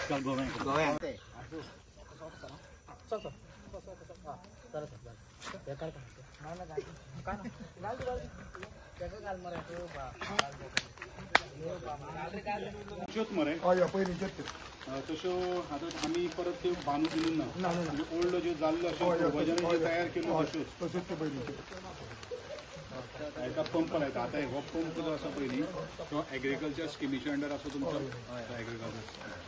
चल गोव्या मरे तश्यो आतां आमी परत त्यो बांदून दिवंक ना, ओल्ड ज्यो जाल्ल्यो अश्यो पूर्वजांनी ज्यो तयार केल्यो तश्योच तश्योच त्यो पयलींच्यो. हेका पंप लायता. आतां हो पंप जो आसा पयलीं तो एग्रीकल्चर स्किमीच्या अंडर आसा तुमचो. एग्रीकल्चर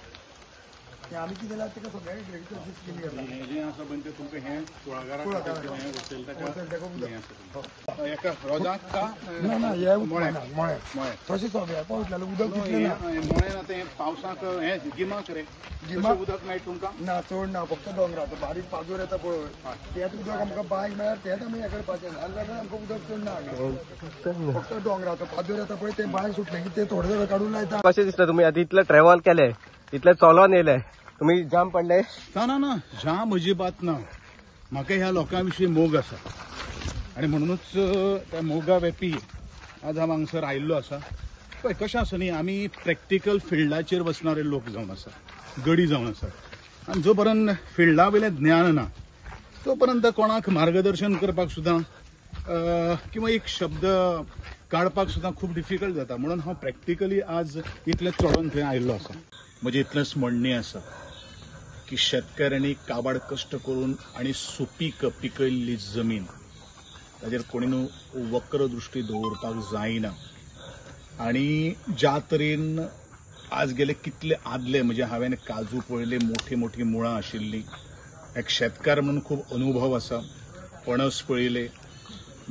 आमी कितें केलां ताका सगळ्यांक एग्रीकल्चर स्कीम घेतला. हें जें आसा पळय तें तुमकां हें कुळागराक हें होलसेल हें आसा एका रोजाक का ना ना हे मळ्याक मळ्याक तशें सगळ्या पावतलें उदक तितलें ना. मळ्यान आतां हें पावसाक हें गिमाक रे गिमाक उदक मेळटा तुमकां ना चड ना, फक्त दोंगराचो बारीक पाजोर येता पळय तेंच उदक आमकां बांयक मेळ्यार तेंच आमी हें करपाचें, नाजाल्यार आमकां उदक चड ना. फक्त दोंगराचो पाजोर येता पळय तें बांय सुटलें की तें थोडें थोडें काडून लायता. कशें दिसता तुमी आतां इतलें ट्रेवल केलें, इतलें चलोन येयलें, तुमी जाम पडले? ना ना ना, जाम अजिबात ना. म्हाका ह्या लोकां विशीं मोग आसा आनी म्हणूनच त्या मोगा वेपी आज हांव हांगसर आयिल्लो आसा. पळय कशें आसा न्ही, आमी प्रॅक्टिकल फिल्डाचेर वचणारे लोक जावन आसा, गडी जावन आसा. आनी जो पर्यंत फिल्डा वयलें ज्ञान ना तो पर्यंत कोणाक मार्गदर्शन करपाक सुद्दां किंवा एक शब्द काडपाक सुद्दां खूब डिफिकल्ट जाता. म्हणून हांव प्रॅक्टिकली आज इतलें चडोन थंय आयिल्लो आसा. म्हजें इतलेंच म्हणणें आसा की शेतकऱ्यांनी काबाड कश्ट करून आनी सुपीक पिकयल्ली जमीन ताजेर कोणी न्हू वक्र दृश्टी दवरपाक जायना. आनी ज्या तरेन आज गेले कितले आदले, म्हणजे हांवें काजू पळयले, मोठी मोठी मुळां आशिल्लीं, एक शेतकार म्हणून खूब अनुभव आसा. पणस पळयले,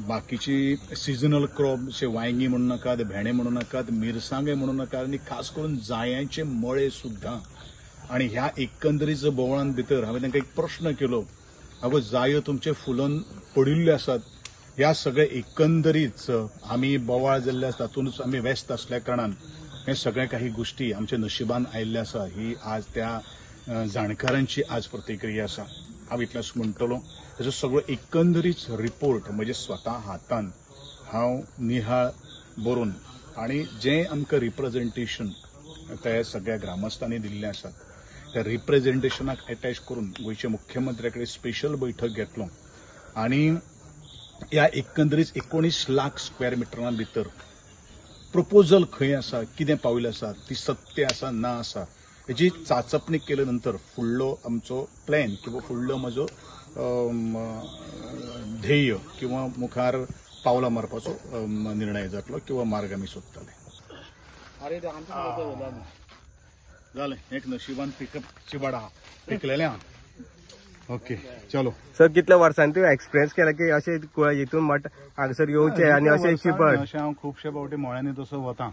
बाकीची सिजनल क्रॉप जशे वांयगीं म्हणू नाकात, भेंडे म्हणू नाकात, मिरसांगे म्हणू नाकात, आनी खास करून जायांचे मळे सुद्दां. आनी ह्या एकंदरीत बोवाळान भितर हांवें तांकां एक प्रश्न केलो, आगो जायो तुमचे फुलोन पडिल्ल्यो आसात, ह्या सगळे एकंदरीत आमी बोवाळ जाल्ले आसा तातूंतच आमी व्यस्त आसल्या कारणान हे सगळे काही गोष्टी आमच्या नशिबान आयिल्ले आसा. ही आज त्या जाणकारांची आज प्रतिक्रिया आसा. हांव इतलेंच म्हणटलो, ताचो सगळो एकंदरीत रिपोर्ट म्हजे स्वता हातान हांव निहाळ बरोवन आनी जें आमकां रिप्रेझेंटेशन त्या सगळ्या ग्रामस्थांनी दिल्लें आसा त्या रिप्रेझेंटेशनाक एटॅच करून गोंयच्या मुख्यमंत्र्या कडेन स्पेशल बैठक घेतलो आनी ह्या एकंदरीत 19 लाख स्क्वेअर मिटरां भितर प्रपोजल खंय आसा, कितें पाविल्लें आसा, ती सत्य आसा ना आसा हेजी चाचपणी केले नंतर फुडलो आमचो प्लॅन किंवा फुडलो म्हजो ध्येय किंवा मुखार पावलां मारपाचो निर्णय जातलो किंवा मार्ग आमी सोदतले. जालें, एक नशिबान पिकअप चिबाड आहा, पिकलेलें आहा. ओके चलो. सर कितल्या वर्सांनी तुवें एक्सपिरियन्स केला की अशें हितून मट हांगसर येवचें आनी अशें शिंपड? अशें हांव खुबशे फावटी मळ्यांनी तसो वता.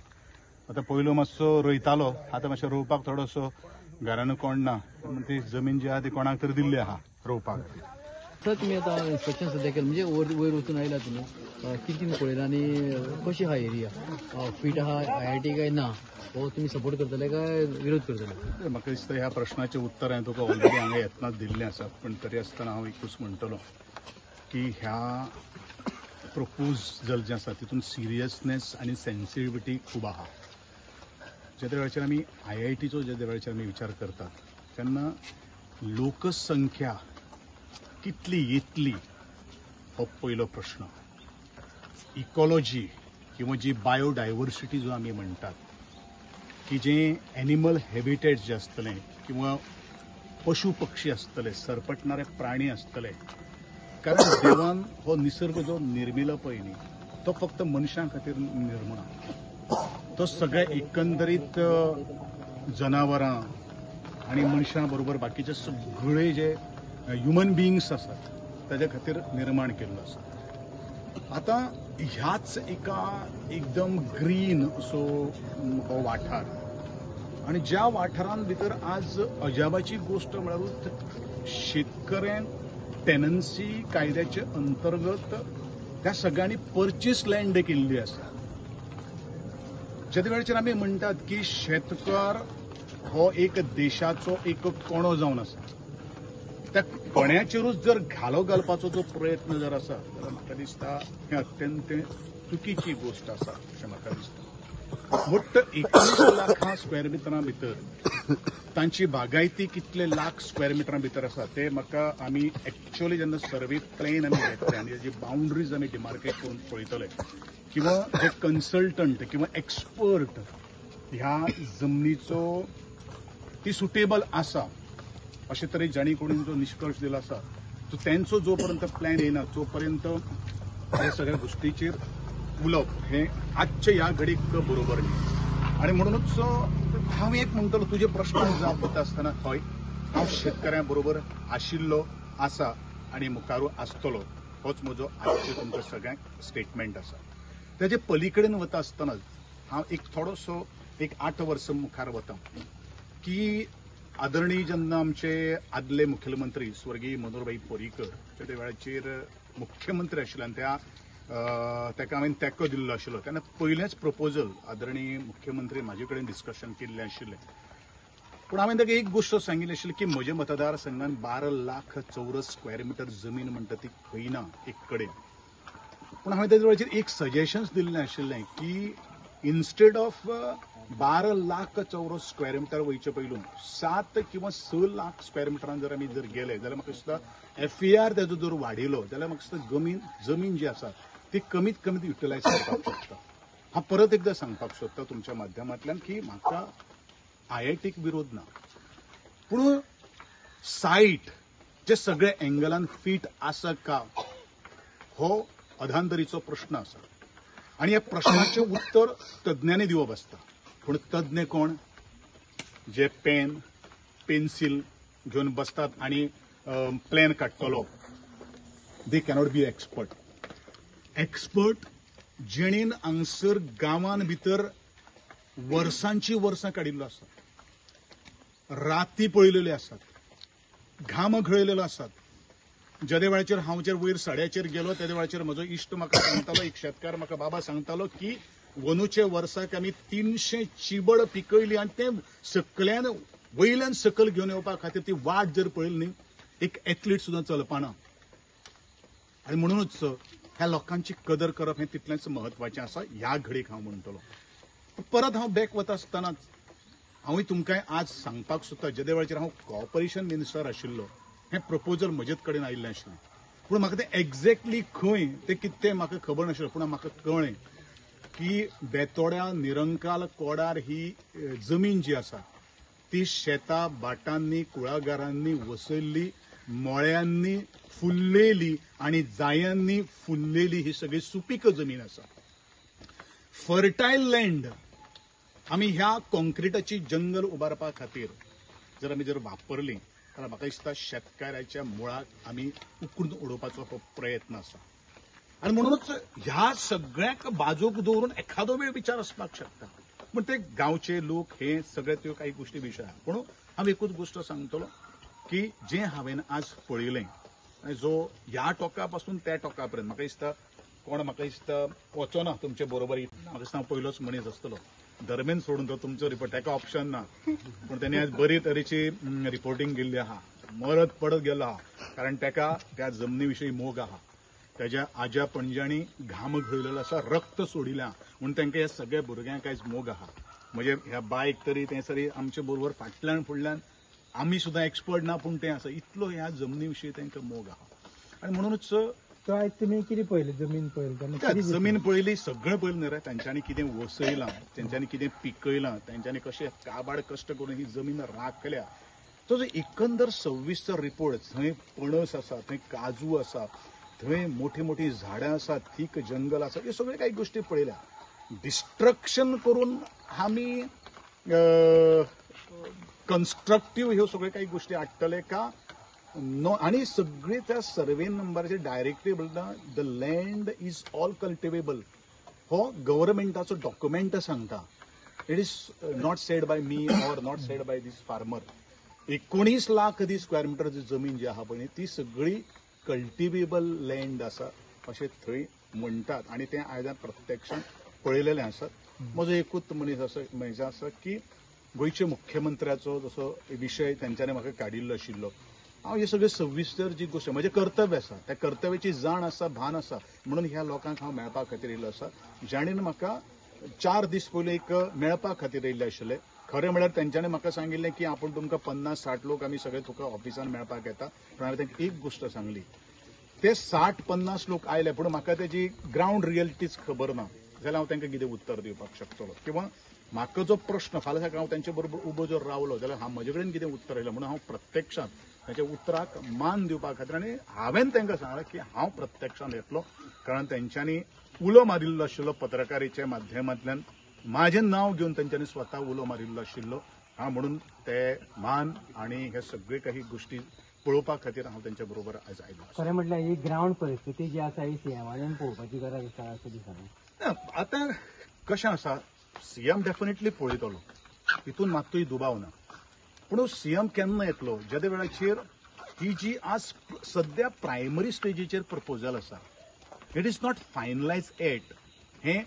आतां पयलू मातसो रोयतालो, आतां मातशें रोवपाक थोडोसो घरान कोण ना, ती जमीन जी आहा ती कोणाक तरी दिल्ली आहा रोवपाक. सर तुमी आतां इन्स्पेक्शन सद्या केलें, म्हणजे वयर वचून आयला तुमी, कितें तुमी पळयलां आनी कशी आहा एरिया, फीट आहा आयआयटी काय ना, हो तुमी सपोर्ट करतले काय विरोध करतले? म्हाका दिसता ह्या प्रश्नाचें उत्तर हांवें तुका ऑलरेडी हांगा येतनाच दिल्लें आसा, पूण तरी आसतना हांव एकूच म्हणटलो की ह्या प्रपोजल जें आसा तितून सिरियसनेस आनी सेन्सिटिविटी खूब आहा. ज्या वेळाचेर आमी आयआयटीचो ज्या वेळाचेर आमी विचार करतात तेन्ना लोकसंख्या कितली येतली हो पयलो प्रश्न. इकॉलॉजी किंवा जी बायोडायवर्सिटी जो आमी म्हणटात की जे एनिमल हॅबिटेट जे आसतले किंवा पशु पक्षी आसतले, सरपटणारे प्राणी आसतले, कारण देवान हो निसर्ग जो निर्मिला पळय न्ही तो फक्त मनशां खातीर निर्मुना, तो सगळ्या एकंदरीत जनावरां आनी मनशां बरोबर बाकीचे सगळे जे ह्युमन बिंग्स आसात ताज्या खातीर निर्माण केल्लो आसा. आतां ह्याच एका एकदम ग्रीन असो हो वाठार आनी ज्या वाठारान भितर आज अजाबाची गोश्ट म्हळ्यारूच शेतकऱ्यांक टेनन्सी कायद्याचे अंतर्गत त्या सगळ्यांनी पर्चेस लँड केल्ली आसा. ज्या वेळाचेर आमी म्हणटात की शेतकार हो एक देशाचो एक कणो जावन आसा, त्या कण्याचेरूच जर घालो घालपाचो जो प्रयत्न जर आसा जाल्यार म्हाका दिसता हें अत्यंत चुकीची गोश्ट आसा अशें म्हाका दिसता. मोट्ट 21 लाखां स्क्वेअर मिटरां भितर तांची बागायती कितले लाख स्क्वेअर मिटरां भितर आसा ते म्हाका आमी एक्च्युअली जेन्ना सर्वे प्लॅन आमी घेतले आनी ताजी बाउंड्रीज आमी डिमार्केट करून पळयतले किंवा जे कन्सल्टंट किंवा एक्सपर्ट ह्या जमनीचो ती सुटेबल आसा अशे तरेन जाणी कोणी जो निश्कर्श दिला आसा तो तेंचो जो पर्यंत प्लॅन येना तो पर्यंत ह्या सगळ्या गोष्टीचेर उलोवप हें आजच्या ह्या घडीक बरोबर न्ही. आनी म्हणूनच हांव एक म्हणटलो तुजे प्रश्न जाप दिता आसतना हय हांव शेतकऱ्यां बरोबर आशिल्लो आसा आनी मुखारू आसतलो होच म्हजो आजचे तुमकां सगळ्यांक स्टेटमेंट आसा. तेजे पलीकडेन वता आसतना हांव एक थोडोसो एक 8 वर्सां मुखार वता की आदरणीय जेन्ना आमचे आदले मुख्यमंत्री स्वर्गीय मनोहरभाई पर्रीकर ते वेळाचेर मुख्यमंत्री आशिल्ले आनी त्या ताका हांवें तेंको दिल्लो आशिल्लो तेन्ना पयलेंच प्रपोजल आदरणीय मुख्यमंत्री म्हाजे कडेन डिस्कशन केल्लें आशिल्लें. पूण हांवें ताका एक गोश्ट सांगिल्ली आशिल्ली की म्हज्या मतदारसंघान 12 लाख चौरस स्क्वेअर मिटर जमीन म्हणटा ती खंय ना एक कडेन. पूण हांवें तेजे वेळाचेर एक सजेशन्स दिल्लें आशिल्लें की इन्स्टेड ऑफ 12 लाख चौरस स्क्वेअर मिटर वयचे पयलू 7 किंवा 6 लाख स्क्वेअर मिटरान जर आमी जर गेले जाल्यार म्हाका दिसता एफईआर तेजो जर वाडयलो जाल्यार म्हाका दिसता जमीन जी आसा ती कमीत कमीत युटिलायज करपाक शकता. हांव परत एकदां सांगपाक सोदता तुमच्या माध्यमांतल्यान की म्हाका आयआयटीक विरोध ना, पूण सायट जे सगळे एंगलान फीट आसा का हो अधांतरीचो प्रश्न आसा आनी ह्या प्रश्नाचें उत्तर तज्ञांनी दिवप आसता. पूण तज्ञ कोण? जे पेन पेन्सील घेवन बसतात आनी प्लॅन काडटलो, they cannot be expert. Expert जेणेन हांगसर गांवान भितर वर्सांची वर्सां काडिल्लो आसा, राती पळयलेल्यो आसात, घाम घळयलेलो आसात. जेदे वेळाचेर हांव जर वयर सड्याचेर गेलो तेदे वेळाचेर म्हजो इश्ट म्हाका सांगतालो, एक शेतकार म्हाका बाबा सांगतालो की वनूचे वर्साक आमी 300 चिबड पिकयली आनी ते सकल्यान वयल्यान सकल घेवन येवपा खातीर ती वाट जर पळयली न्ही एक एथलीट सुद्दां चलपाना. आनी म्हणूनच ह्या लोकांची कदर करप हें तितलेंच म्हत्वाचें आसा ह्या घडीक हांव म्हणटलो. परत हांव बॅक वता आसतनाच हांवूय तुमकां आज सांगपाक सोदता, जेदे वेळाचेर हांव कॉपरेशन मिनिस्टर आशिल्लो हें प्रपोजल म्हजेच कडेन आयिल्लें आशिल्लें, पूण म्हाका तें एक्झॅक्टली खंय तें कितें म्हाका खबर नाशिल्लें. पूण म्हाका कळ्ळें की बेतोड्या निरंकाल कोडार ही जमीन जी आसा ती शेतां भाटांनी कुळागरांनी वसयल्ली, मळ्यांनी फुल्लेली आनी जायांनी फुल्लेली ही सगळी सुपीक जमीन आसा. फर्टायल लँड आमी ह्या कॉन्क्रिटाची जंगल उबारपा खातीर जर आमी जर वापरली जाल्यार म्हाका दिसता शेतकाराच्या मुळाक आमी उकडून उडोवपाचो हो प्रयत्न आसा. आनी म्हणूनच ह्या सगळ्याक बाजूक दवरून एखादो वेळ विचार आसपाक शकता, पूण ते गांवचे लोक हे सगळे त्यो काही गोश्टी विशय आहा. पूण हांव एकूच गोश्ट सांगतलो की जें हांवें आज पळयलें जो ह्या टोका पासून त्या टोका पर्यंत म्हाका दिसता कोण म्हाका दिसता वचोना तुमचे बरोबर, म्हाका दिसता हांव पयलोच मनीस आसतलो दरम्यान सोडून तो तुमचो रिपोर्ट ताका ऑप्शन ना, पूण तेणी आज बरी तरेची रिपोर्टींग केल्ली आहा, मरत पडत गेलो आहा, कारण ताका त्या जमनी विशीं मोग आहा, ताज्या आज्या पणज्यांनी घाम घळयलेलो आसा, रक्त सोडिलां, म्हणून तांकां ह्या सगळ्या भुरग्यांक आयज मोग आहा. म्हणजे ह्या बायक तरी तें तरी आमचे बरोबर फाटल्यान फुडल्यान आमी सुद्दां एक्सपर्ट ना, पूण तें आसा इतलो ह्या जमनी विशीं तांकां मोग आहा. आनी म्हणूनच आयज तुमी कितें पळयलें? जमीन पळयली, जमीन पळयली, सगळें पळयलें न्ही रे, तांच्यांनी कितें वसयलां, तांच्यांनी कितें पिकयलां, तांच्यांनी कशें काबाड कश्ट करून ही जमीन राखल्या. तो जो एकंदर 26चो रिपोर्ट, थंय पणस आसा, थंय काजू आसा, थंय मोठी मोठी झाडां आसा, थीक जंगल आसा, ह्यो सगळ्यो काही गोश्टी पळयल्या. डिस्ट्रक्शन करून आमी कन्स्ट्रक्टीव ह्यो सगळ्यो काही गोश्टी हाडटले का नो? आनी सगळे त्या सर्वे नंबराचेर डायरेक्टली म्हणटा the land is all cultivable हो गव्हर्मेंटाचो डॉक्युमेंट सांगता. It is not said by me or not said by this farmer. 19 lakh the square metre जी जमीन जी आहा पळय ती सगळी कल्टिवेबल लँड आसा अशें थंय म्हणटात आनी तें आयज प्रत्यक्षान पळयलेलें आसा. म्हजो एकूच मनीस आसा म्हणजे आसा की गोंयच्या मुख्यमंत्र्याचो जसो विशय तेंच्यांनी म्हाका काडिल्लो आशिल्लो, हांव हे सगळे सविस्तर जी गोश्ट म्हजें कर्तव्य आसा, त्या कर्तव्याची जाण आसा, भान आसा, म्हणून ह्या लोकांक हांव मेळपा खातीर येयल्लो आसा, जाणेन म्हाका 4 दीस पयलीं एक मेळपा खातीर येयल्ले आशिल्ले. खरें म्हळ्यार तेंच्यांनी म्हाका सांगिल्लें की आपूण तुमकां 50-60 लोक आमी सगळे तुका ऑफिसान मेळपाक येता. पूण हांवें तांकां एक गोश्ट सांगली, ते 60-50 लोक आयले पूण म्हाका तेजी ग्रावंड रियलिटीच खबर ना जाल्यार हांव तांकां कितें उत्तर दिवपाक शकतलो, किंवा म्हाका जो प्रश्न फाल्यां सकाळीं हांव तांचे बरोबर उबो जर रावलो जाल्यार हांव म्हजे कडेन कितें उत्तर आयलें म्हणून हांव प्रत्यक्षांत ताच्या उतराक मान दिवपा खातीर आनी हांवें तांकां सांगलें की हांव प्रत्यक्षांत येतलो, कारण तेंच्यांनी उलो मारिल्लो आशिल्लो पत्रकारीच्या माध्यमांतल्यान, म्हाजें नांव घेवन तेंच्यांनी स्वता उलो मारिल्लो आशिल्लो. हांव म्हणून ते मान आनी हे सगळे काही गोश्टी पळोवपा खातीर हांव तेंच्या बरोबर आयज आयलो. खरें म्हटल्यार ही ग्रावंड परिस्थिती जी आसा ही सीएमान पळोवपाची गरज आसा अशें दिसना. आतां कशें आसा, सीएम डेफिनेटली पळयतलो, हितून मात्तूय दुबाव ना. पूण सीएम केन्ना येतलो, जेदे वेळाचेर ही जी आज सद्या प्रायमरी स्टेजीचेर प्रपोजल आसा, it is not finalise yet, हें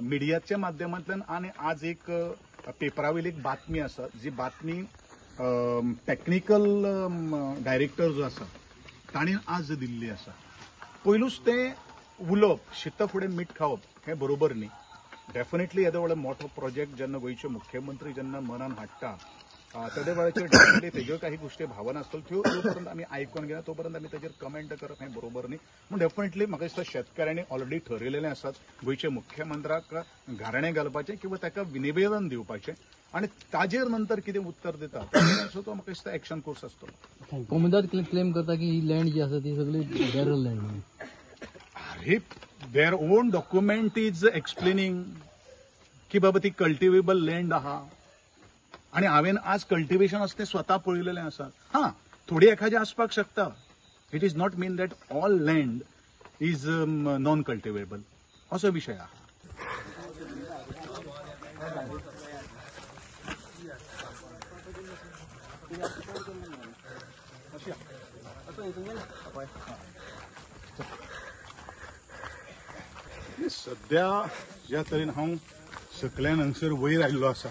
मिडियाच्या माध्यमांतल्यान आनी आज एक पेपरा वयली एक बातमी आसा, जी बातमी टॅक्निकल डायरेक्टर जो आसा ताणें आज दिल्ली आसा. पयलूच तें उलोवप शिता फुडें मीठ खावप हें बरोबर न्ही. डेफिनेटली येदो व्हडलो मोठो प्रोजेक्ट जेन्ना गोंयचे मुख्यमंत्री जेन्ना मनान हाडटा तेदे वेळाचेर डेफिनेटली तेज्यो काही गोश्टी भावना आसतल्यो त्यो जोपर्यंत आमी आयकून घेना तोपर्यंत आमी तेजेर कमेंट करप हें बरोबर न्ही. पूण डेफिनेटली म्हाका दिसता शेतकाऱ्यांनी ऑलरेडी ठरयलेलें आसात गोंयच्या मुख्यमंत्र्याक घारणें घालपाचें किंवा ताका निवेदन दिवपाचें आनी ताजेर नंतर कितें उत्तर दिता ताचो तो म्हाका दिसता एक्शन कोर्स आसतलो. कोमुनिदाद क्लेम करता की ही लँड जी आसा ती सगळी बॅरल लँड म्हणून. अरे their own document is explaining की बाबा ती कल्टिवेबल लँड आहा आनी हांवें आज कल्टिवेशन आसा तें स्वता पळयलेलें आसा. हां, थोडी एखादें आसपाक शकता, it is not mean that all land is non cultivable असो विशय आहा. सद्या ज्या तरेन हांव सकल्यान हांगसर वयर आयिल्लो आसा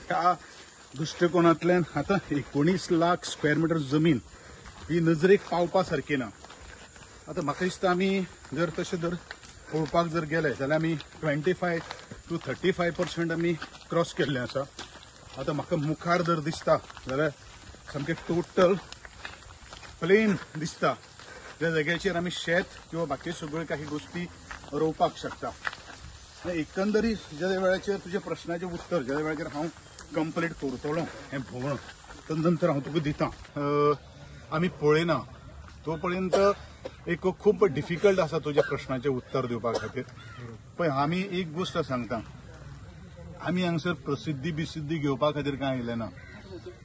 त्या दृश्टिकोनांतल्यान आतां 19 लाख स्क्वेअर मिटर जमीन ही नजरेक पावपा सारकी ना. आतां म्हाका दिसता आमी जर तशें जर पळोवपाक जर गेले जाल्यार आमी 25 to 35% आमी क्रॉस केल्लें आसा. आतां म्हाका मुखार जर दिसता जाल्यार सामकें टोटल प्लेन दिसता, ज्या जाग्याचेर आमी शेत किंवा बाकी सगळ्यो काही गोश्टी रोवपाक शकता. एकंदरीत ज्या वेळाचेर तुज्या प्रश्नाचें उत्तर ज्या वेळाचेर हांव कंप्लीट करतलो हें भोंवण तर नंतर हांव तुका दिता. आमी पळयना तो पर्यंत एक खूब डिफिकल्ट आसा तुज्या प्रश्नाचें उत्तर दिवपा खातीर. पळय आमी एक गोश्ट सांगता, आमी हांगसर प्रसिद्धी बिसिद्धी घेवपा खातीर कांय आयले ना.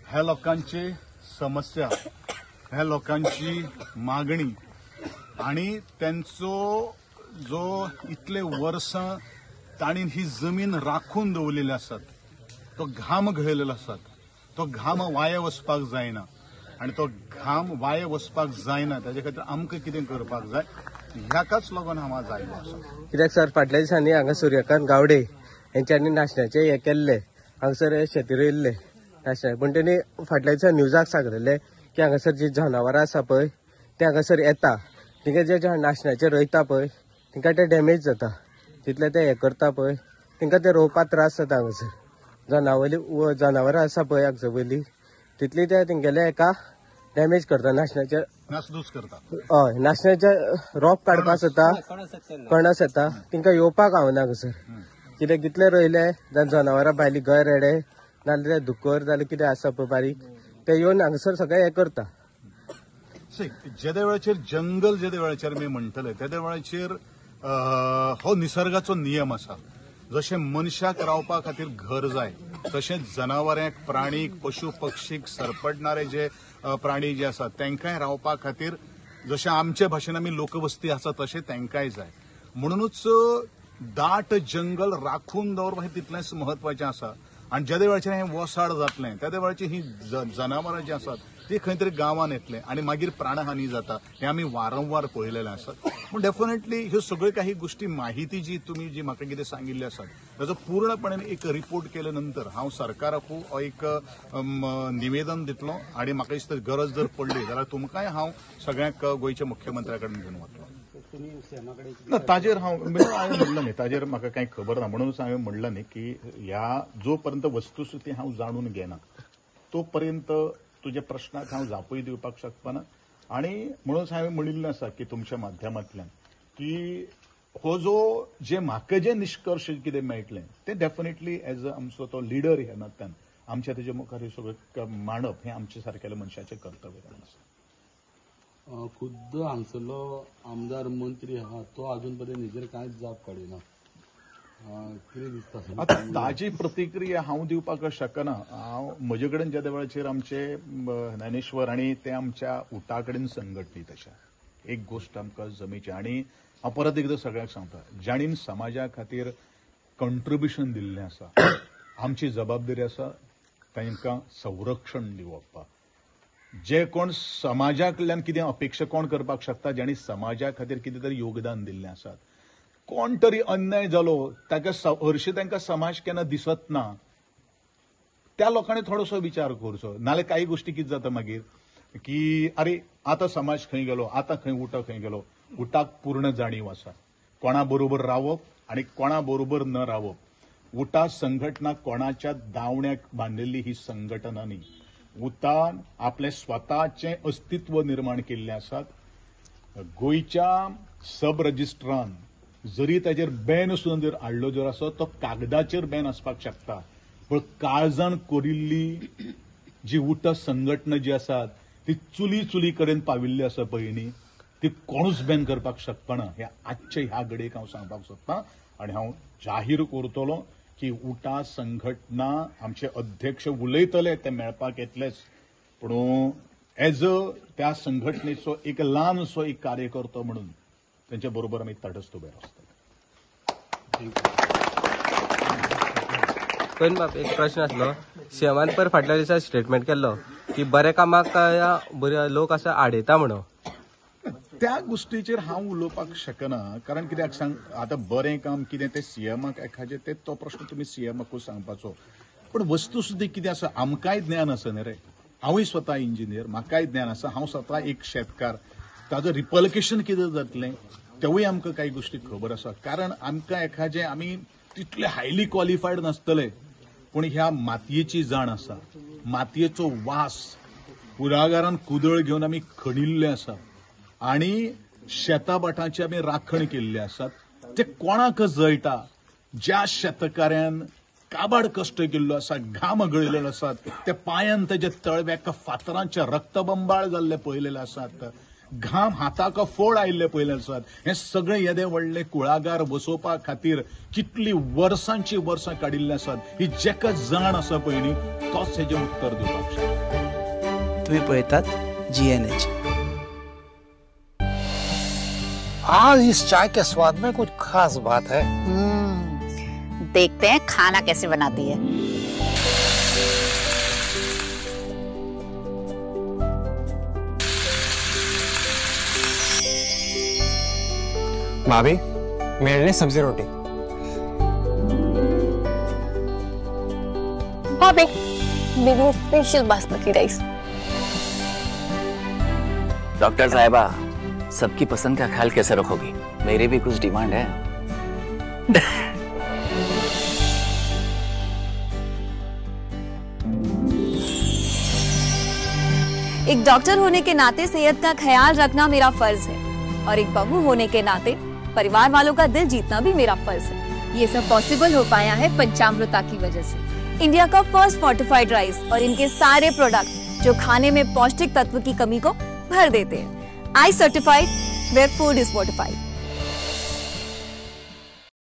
ह्या लोकांची समस्या, ह्या लोकांची मागणी आनी तेंचो जो इतले वर्सां तांणी ही जमीन राखून दवरलेली आसात, तो घाम घळयलेलो आसात, तो घाम वाया वचपाक जायना आनी तो घाम वाया वचपाक जायना ताजे खातीर आमकां कितें करपाक जाय ह्याकाच लागून हांव आज आयलो आसा. कित्याक सर फाटल्या दिसांनी हांगा सूर्यकांत गावडे हेंच्यांनी नाशण्याचें हें केल्लें, हांगसर शेती रोयिल्लें नाशण्या, पूण तेणी फाटल्या दिसा न्यूजाक सांगलेलें की हांगासर जी जनावरां आसा पळय ते हांगासर येता, तिंगा जे नाशण्याचें रोयता पळय तिंका ते डॅमेज जाता, तितले ते हें करता पळय तिंका ते रोवपाक त्रास जाता. हांगासर जनावरां आसा पळय हांगसर वयली तितली ते तेंगेले एका डॅमेज करता, नाशण्याचे नासधूस करता. हय, नाशण्याचे रोप काडपाक जाता, कणस येता, तिंका येवपाक गावना हांगासर. कित्याक कितले रोयले जाल्यार जनावरां भायली गाय रेडे नाजाल्यार दुकर जाल्यार कितें आसा पळय बारीक ते येवन हांगासर सगळें हें करता. जेदे वेळाचेर जंगल जेदे वेळाचेर आमी म्हणटले तेदे वेळाचेर हो निसर्गाचो नियम आसा. जशें मनशाक रावपा खातीर घर जाय तशेंच जनावरांक, प्राणीक, पशु पक्षीक, सरपटणारे जे प्राणी जे आसात तांकांय रावपा खातीर जशें आमचे भाशेन आमी लोकवस्ती आसा तशें तांकांय जाय. म्हणुनूच दाट जंगल राखून दवरप हें तितलेंच म्हत्वाचें आसा. आनी जेदे वेळाचेर हें वसाड जातलें तेदे वेळाचेर ही जनावरां जीं आसात ती खंय तरी गांवांत येतलें आनी मागीर प्राणहानी जाता हें आमी वारंवार पळयलेलें आसा. पूण डेफिनेटली ह्यो सगळ्यो काही गोश्टी माहिती जी तुमी जी म्हाका कितें सांगिल्ली आसात ताचो पूर्णपणे एक रिपोर्ट केले नंतर हांव सरकाराकूय एक निवेदन दितलो आनी म्हाका दिसता गरज जर पडली जाल्यार तुमकांय हांव सगळ्यांक गोंयच्या मुख्यमंत्र्या कडेन घेवन वतलो. तुमी सीएमा कडेन ना ताजेर हांव हांवें म्हणलां न्ही, ताजेर म्हाका कांय खबर ना, म्हणूनच हांवें म्हणलां न्ही की ह्या जो पर्यंत वस्तुस्थिती हांव जाणून घेना तो पर्यंत तुज्या प्रश्नाक हांव जापूय दिवपाक शकपाना. आनी म्हणूनच हांवें म्हणिल्लें आसा की तुमच्या माध्यमांतल्यान की हो जो जे म्हाका जे निश्कर्श कितें मेळटलें तें डेफिनेटली एज अ आमचो तो लिडर ह्या नात्यान आमच्या तेजे मुखार हें सगळें मांडप हें आमच्या सारकेल्या मनशाचें कर्तव्य जावन आसा. खुद्द हांगसरलो आमदार मंत्री आहा तो अजून पर्यंत हेजेर कांयच जाप काडिना, कितें दिसता? आतां ताजी प्रतिक्रिया हांव दिवपाक शकना. हांव म्हजे कडेन ज्या वेळाचेर आमचे ज्ञानेश्वर आनी ते आमच्या उटा कडेन संघटनीत अशा एक गोश्ट आमकां जमेची. आनी हांव परत एकदां सगळ्यांक सांगता, जाणीन समाजा खातीर कंट्रिब्युशन दिल्लें आसा, आमची जबाबदारी आसा तांकां संरक्षण दिवप. जे कोण समाजा कडल्यान कितें अपेक्षा कोण करपाक शकता, जांणी समाजा खातीर कितें तरी योगदान दिल्लें आसा. कोण तरी अन्याय जालो ताका हरशीं तांकां समाज केन्ना दिसत ना, त्या लोकांनी थोडोसो विचार करचो. नाल्यार कांय गोश्टी कितें जाता मागीर की अरे आतां समाज खंय गेलो, आतां खंय उटा खंय गेलो. उटाक पूर्ण जाणीव आसा कोणा बरोबर रावप आनी कोणा बरोबर न रावप. उटा संघटना कोणाच्या दावण्याक बांदिल्ली ही संघटना न्ही. उटान आपलें स्वताचें अस्तित्व निर्माण केल्लें आसात. गोंयच्या सब रजिस्ट्रान जरी ताजेर बॅन सुद्दां जर हाडलो जर आसत तो कागदाचेर बॅन आसपाक शकता, पूण काळजान कोरिल्ली जी उटा संघटना जी आसात ती चुली चुली कडेन पाविल्ली आसा पयलीं, ती कोणूच बॅन करपाक शकना. हे आजचे ह्या घडयेक हांव सांगपाक सोदतां आनी हांव जाहीर करतलो की उटा संघटना आमचे अध्यक्ष उलयतले ते मेळपाक येतलेच, पूण एज अ त्या संघटनेचो एक ल्हानसो एक कार्यकर्तो म्हणून त्यांच्या बरोबर आमी तटस्थ उबे आसतले. पण बाब एक प्रश्न आसलो, सीएमान पर फाटल्या दिसा स्टेटमेंट केल्लो की बऱ्या कामाक बरे लोक असं आडयता म्हणून, त्या गोष्टीचेर हांव उलोवपाक शकना. कारण कित्याक सांग, आतां बरें काम कितें तें सीएमाक एखाजें ते तो प्रश्न तुमी सीएमाकूच सांगपाचो. पूण वस्तुस्थिती कितें आसा आमकांय ज्ञान आसा न्ही रे. हांवूय स्वता इंजिनियर, म्हाकाय ज्ञान आसा, हांव स्वता एक शेतकार, ताजो रिपल्केशन कितें जातलें तेवूय आमकां कांय गोश्टी खबर आसा. कारण आमकां एखाजें आमी तितले हायली क्वॉलिफायड नासतले, पूण ह्या मातयेची जाण आसा, मातयेचो वास कुळागरान कुदळ घेवन आमी खणिल्ले आसा आनी शेताभाटाची आमी राखण केल्ली आसात. ते कोणाक जळटा, ज्या शेतकाऱ्यान काबाड कश्ट केल्लो आसा, घाम गळिल्लो आसात, त्या पांयान तेज्या तळव्याक फातरांचे रक्तबंबाळ जाल्ले पळयलेले आसात, घाम हाताक फोड आयिल्ले पळयले आसात. हें सगळें येदे व्हडले कुळागार वसोवपा खातीर कितली वर्सांची वर्सां काडिल्ली आसात, ही जेका जाण आसा पयलीं तोच हेजें उत्तर दिवपाक शकता. तुमी पळयतात GNH. आज इस चाय के स्वाद में कुछ खास बात है। देखते हैं खाना कैसे बनाती है। भाभी मेरे लिए सब्जी रोटी। भाभी मेरे लिए स्पेशल बासमती राइस। डॉक्टर साहिबा, सबकी पसंद का ख्याल कैसे रखोगी? मेरे भी कुछ डिमांड है। एक डॉक्टर होने के नाते सेहत का ख्याल रखना मेरा फर्ज है और एक बहू होने के नाते परिवार वालों का दिल जीतना भी मेरा फर्ज है। ये सब पॉसिबल हो पाया है पंचामृता की वजह से। इंडिया का फर्स्ट फोर्टिफाइड राइस और इनके सारे प्रोडक्ट जो खाने में पौष्टिक तत्व की कमी को भर देते हैं। I certified where food is fortified.